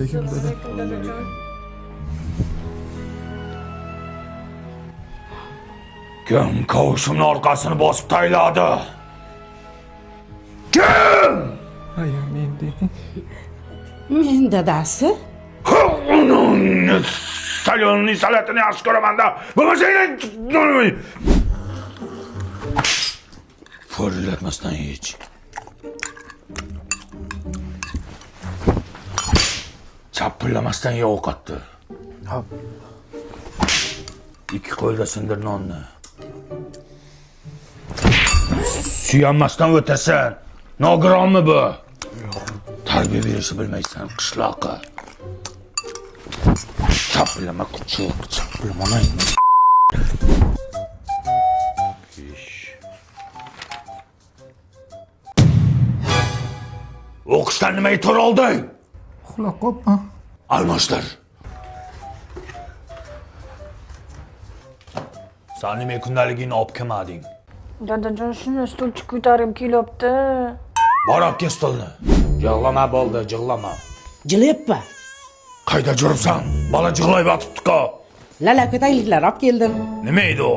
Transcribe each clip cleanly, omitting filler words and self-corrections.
Alaykum dada. Dadajon. Kim kavushimni orqasini bosib tayladi? Kim? Aya men deng. Men dadasi. Uning соленый salatini yaxshi ko'raman-da. Bo'lmasa Fırlatmasdan yech. Chapillamasdan ye ovqatni. Hop. Ikki qo'lda sindir nonni. Suyanmasdan o'tasan. Nogironmi bu? Tarbiya berishni bilmaysan, qishloqqa. Chapillama kuchuk, chapillama onangni. Besh. O'qishdan nimaga to'r olding? Uxlab qolibman. Almashtir. San nima kundaligingni olib kelmading? Dadajon, shuni stulchik ko'tarib kelyapti. Bor, olib kel stolni. Jig'lama, bo'ldi, jig'lama. Jilayappa. Qayda yuribsan? Bola jig'lab yotibdi-ku. Lalaka tagliklar olib keldim. Nima edi u?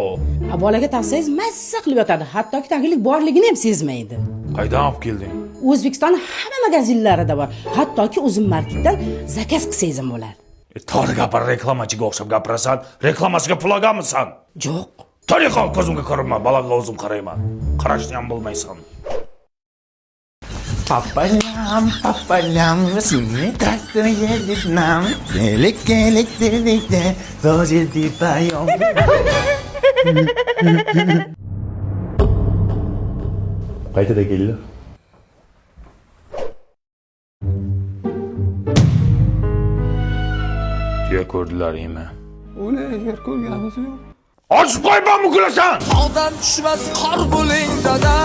Ha, bolaga taqsangiz mazza qilib yotadi. Hattoki taglik borligini ham sezmaydi. Qaydan olib kelding? O'zbekiston hamma magazinlarida bor. Hattoki Uzum Marketdan заказ qilsangiz ham bo'ladi. E, tor gapir, reklamachiga o'xshab gapirasan. Reklamasiga pul olganmisan? Yo'q. Tariqa, ko'zimga ko'rinma, bolaga o'zim qarayman. Qarashni ham bilmaysan. По полям, по полям, синий трактор едет нам. Келик, келик, келик, лошади поем. Qaytada keldi? Tuya ko'rdilaringmi? O'la yer ko'rganimiz yo'q. Ochib qo'ymanmi, kulasan? Tog'dan tushmas qor bo'ling dada.